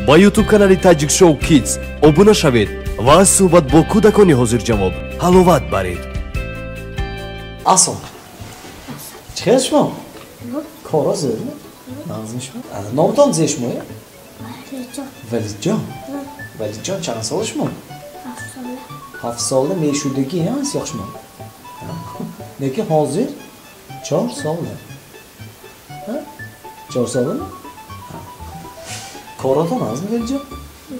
Ба YouTube канали Таджик Шоу Kids обуна шавед ва аз суҳбат бо кӯдакони ҳозирҷавоб ҳаловат баред. Асло. Чӣ хел шумо? Кора зӯр? Нағзми шумо? Номтон зе шумо? Валидҷон. Валидҷон чанд сола шумо? 7 сола мешудагӣ ҳаст ё шумо? Лекин ҳозир 4 сола. 4 сола? Коротон ҳастми Валидҷон?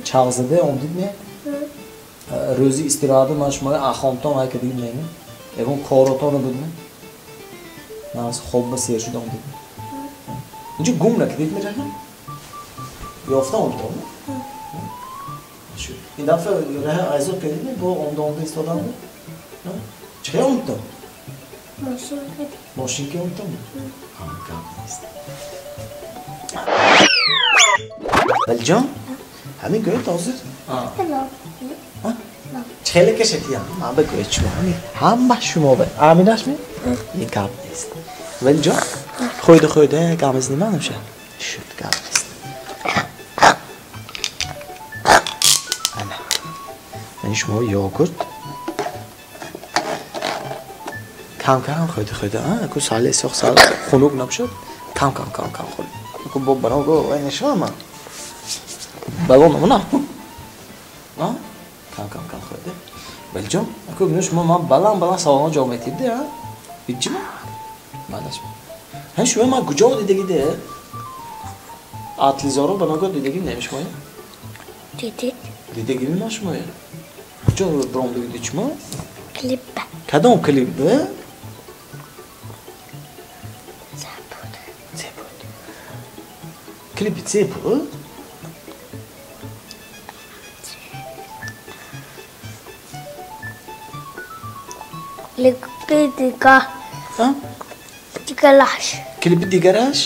Чағзада омдид ме? Рӯзи истироҳата ман шуморо ахомтон ҳай кардагӣ меме? Ягон коротон будми? Ман аз хоб ба сер шуда омдид. Инҷо гум накардид мераҳам? Ёфта омдон? Ин дафъа раҳа айзо кардид бо омда омда истодан? Чӣ хел омдон? Мошинка омдон? Гап нест. Валиҷон, ҳамин гӯед ҳозир? Чӣ хеле кашед ман ба гӯед шумо ҳама шумо ба аминаш ми? Ин гап нест. Валиҷон, хӯйда хӯйда гап мезанем намша? Шуд, гап нест. Ана. Ман шумо йогурт кам кам хӯйда хӯйда, ку сали сох сал хунук набошад, кам кам кам кам хӯред. Ку бо баро го вай нашава ман. Балон намона. Кам кам кам хӯрда. Валиҷон, аку бинед шумо ман баланд баланд саволҳо ҷавоб медиҳед, а? Ҳеҷ ма? Малаш. Ҳа шумо ман куҷо дидагиде? Атлизоро ба ногоҳ дидагӣ неми шумо? Дидид. Дидагӣ ман шумо? Куҷо баром дидед шумо? Клип. Кадом клип? Зебуд. Зебуд. Клипи зебуд? Клипи дигар. Дигараш. Клипи дигараш?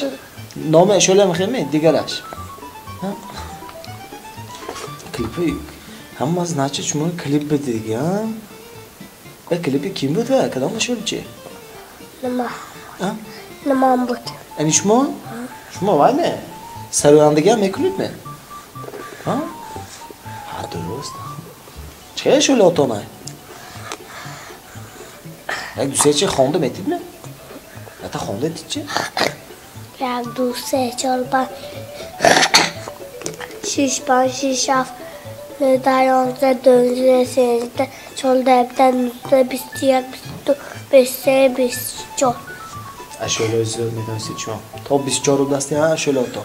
Номи шола мехоҳем дигараш. Клипи ҳама значит шумо клип бидига. Ва клипи ким буд ва кадом шолчи? Нама. Намам буд. Ани шумо? Шумо вай ме? Сарояндагӣ мекунед ме? Ҳа? Ҳа дуруст. Чӣ шолотонай? Як ду се чи хонда метид ме? Ата хонда дид чи? 1 2 3 4 5 6 5 6 7 9 10 11 12 13 14 17 21 22 23 24. Ашёлои зиёд медонистед шумо. То 24 дасти ашёлото.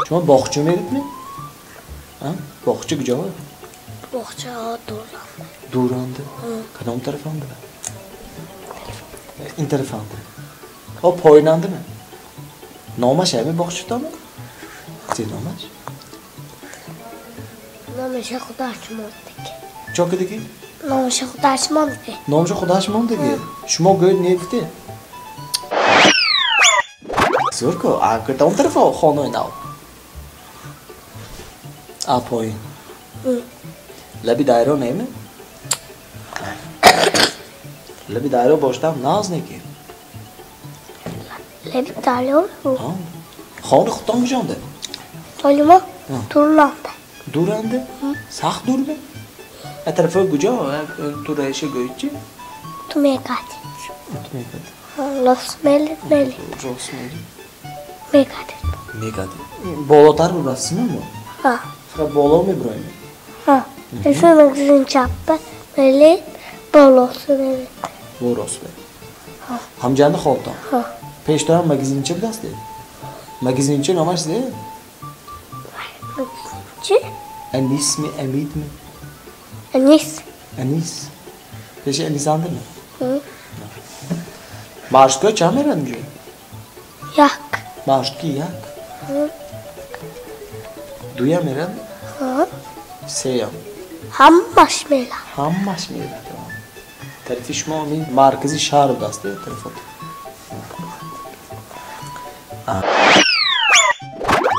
Шумо боғча мерид ме? Боғча куҷо? Боғчаҳо дуранд. Дуранд? Кадом тарафанда? Ин тарафанда. О поинанда ме? Номаш ҳами боғчатон? Чӣ номаш? Номаша худаш мондагӣ. Чо кардагӣ? Номаша худаш мондагӣ. Номаша худаш мондагӣ? Шумо гӯед не гуфте? Зӯр ку, а кадом тарафа хонаи нав? А поин. Лаби дайро неме? Лаби дайро боштам наз неки. Лаби дайро? Хонаи худтон куҷонда? Толима дуранда. Дуранда? Сахт дур ме? А тарафи куҷо? Ту раиша гӯед чи? Ту мекардӣ. Ту мекардӣ. Рост мелед мелед. Рост мелед. Мекардӣ. Мекардӣ. Болотар бурасима мо? Ҳа. Фақат боло мебуроем? Ҳа. Ифи магазин чаппа мелед болоси мелед. Бо рост мелед. Ҳамҷанда хобтон? Ҳа. Пештарам магазинча будасте? Магазинча номаш зе? Магазинча? Анис ми, Амид ми? Анис. Анис. Пеши Анисанде ми? Маршрутка чанд мерад инҷо? Як. Маршрутки як? Дуям мерад? Сеям. Ҳамаш мерад. Ҳамаш мерад. Тарафи шумо ҳамин маркази шаҳр будааст тарафот.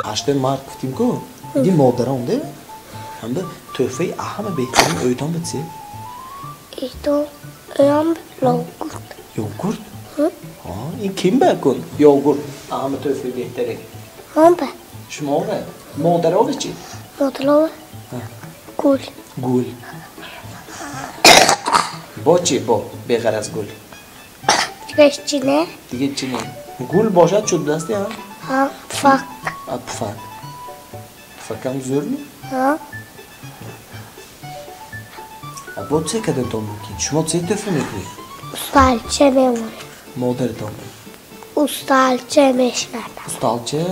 8 март гуфтим ку, иди модарон де? Ҳамда тӯҳфаи ҳама беҳтарин ойтон буд се? Ойтон оям йогурт. Йогурт? Ин ким ба кун? Йогурт ҳама тӯҳфаи беҳтарин. Ман бе. Шумо бе? Модарове чӣ? Модарове? Гул. Гул. Бо чӣ? Бо беғар аз гул. Дига чӣ не? Дига чӣ не? Гул бошад шуд дасти, ҳа? Ҳа, пуфак. А, пуфак. Пуфакам зӯр ми? Ҳа. А бо чӣ кардантон мумкин? Шумо чӣ тӯҳфа мекунед? Усталча мемонем. Модаратон? Усталча мешинад. Усталча?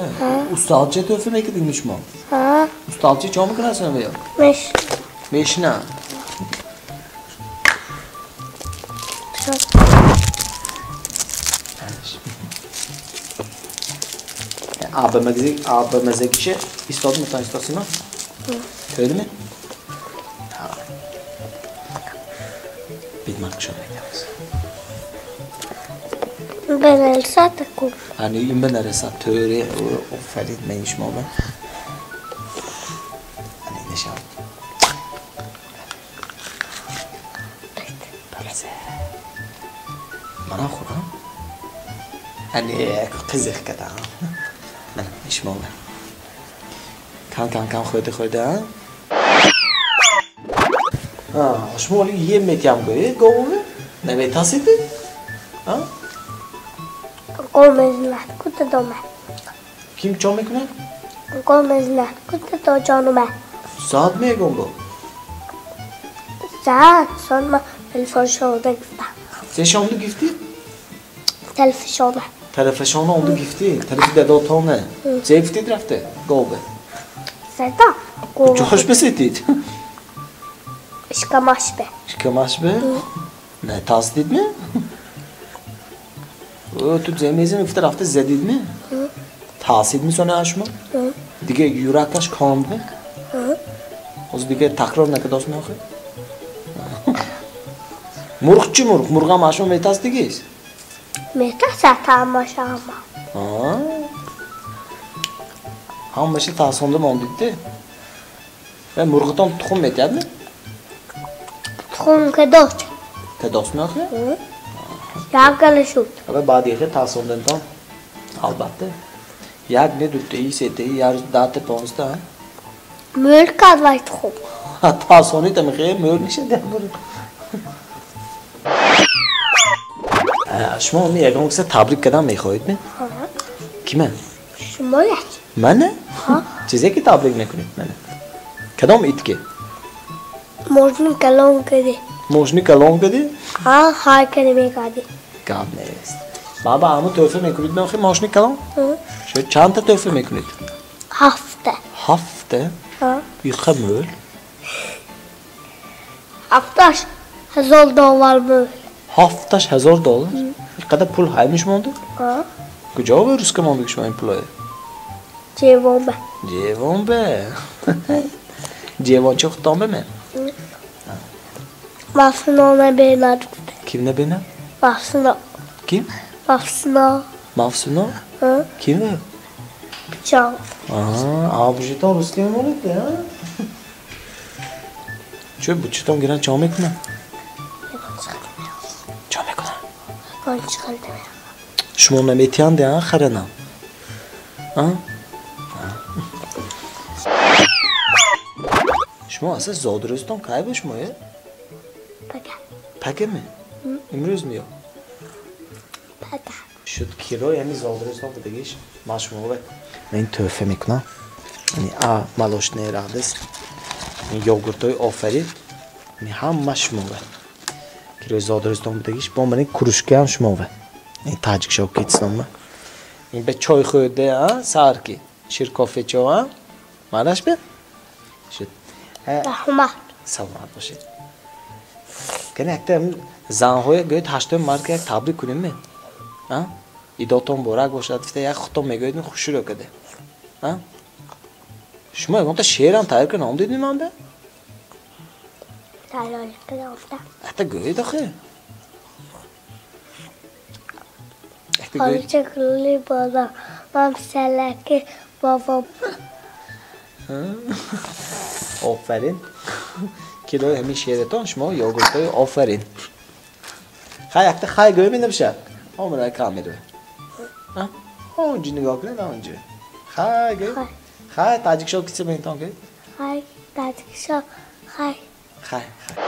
Усталча тӯҳфа мекардед шумо? Ҳа. Усталча чо мекунад ё? Мешинад. Мешинад. А ба мазагиша истод метавон истосима? Тӯлими? Бидман кушод метавонад. Ба нарасад ку. Ани ин ба нарасад. Тӯри офарид мен шумо ба. Ани нишон. Мана хӯрам? Ани қизиқ кадам. Мана шумо ба. Кам кам кам хӯрда хӯрда. Шумо оли ем метиям гӯед говове? Наметасид? А? Гов мезнад кута дома. Ким чо мекунад? Гов мезнад кута до ҷонума. Зад мегом бо? Зад, сон ма телефоншонда гуфтам. Се шонда гуфтӣ? Телефоншона. Телефоншона онда гуфтӣ? Тарафи дадотона. Зе гуфтид рафта? Гове? Зада. Ҷош бисетид? Шикамаш бе. Шикамаш бе? Не, тасдид ми? Ту зе мезани гуфта рафта задид ми? Тасид ми сони ашмо? Дига юракаш комд ми? Ҳозир дига такрор накардост ми охир? Мурғ чӣ мурғ? Мурғам ашмо метасдигист? Метасад ҳамаша ҳама. Ҳамаша тасонда мондидде. Ва мурғитон тухм метиҳадми? Тухм кадост. Кадост ми охир? Як гала шуд. Ва баъди тасондантон албатта як не дутаи сетаи як дата понздаҳ. Мӯл кард вай тухм. Тасонид амихе мӯл мешад як бор. Шумо ягон киса табрик кардан мехоҳед ми? Кима? Шумояч. Мана? Чизе ки табрик мекунед мана? Кадом ид ки? Мошини калон кади. Мошини калон кади? Ҳа, ҳай кади мекарди. Гап нест. Баба ҳаму тӯҳфа мекунед меохи мошини калон? Чандта тӯҳфа мекунед? Ҳафта. Ҳафта? Иқа мӯл? Ҳафташ $1000 мӯл. Ҳафташ $1000? Иқадар пул ҳаймиш монда? Куҷо варӯска монда шумо ин пулое? Ҷевонба. Ҷевонба? Ҷевонча худтон бе мен? Мафсуно набинад гуфта. Ким набинад? Мафсуно. Ким? Мафсуно. Мафсуно? Ким ве? Пичон. А бучитон русски мемонед, а? Чо бучитон гиран чо мекунад? Чо мекунад? Шумо наметиҳанд, а харанам? А? Шумо асл зодрӯзтон кай бо шумо, е? Пага. Пага ме? Имрӯз меё? Пага. Шуд киро, яъне зодрӯзтон будагиш ман шумо ман тӯҳфа мекунам. Яъне а молочная радость, йогуртҳои офарин, яъне ҳама шумо. Кирои зодрӯзтон будагиш бо ман кружкаам шумо. Ин таҷик шоу китснома. Ин бе чой хӯрде, а сар ки шир кофе чо, а? Манаш бе? Шуд. Раҳмат. Саломат бошед. Кани якта занҳоя гӯед 8 март як табрик кунем ме? А? Идотон муборак бошад, фита як худтон мегӯед ми хушрӯ каде. А? Шумо ягонта шеърам тайёр карда омдед ми ман бе? Тайёр карда омдам. Якта гӯед охе. Олча гули бодом, ман писалаки бобом. Офарин. Килои ҳамин шеъратон шумо йогуртҳои офарин. Хай якта хай гӯй менабошад. Омра камера. А? Онҷи нигоҳ кунед, онҷи. Хай гӯ. Хай. Хай, Таҷик Шоу Кидс бинтон гӯ. Хай, Таҷик Шоу, хай. Хай, хай.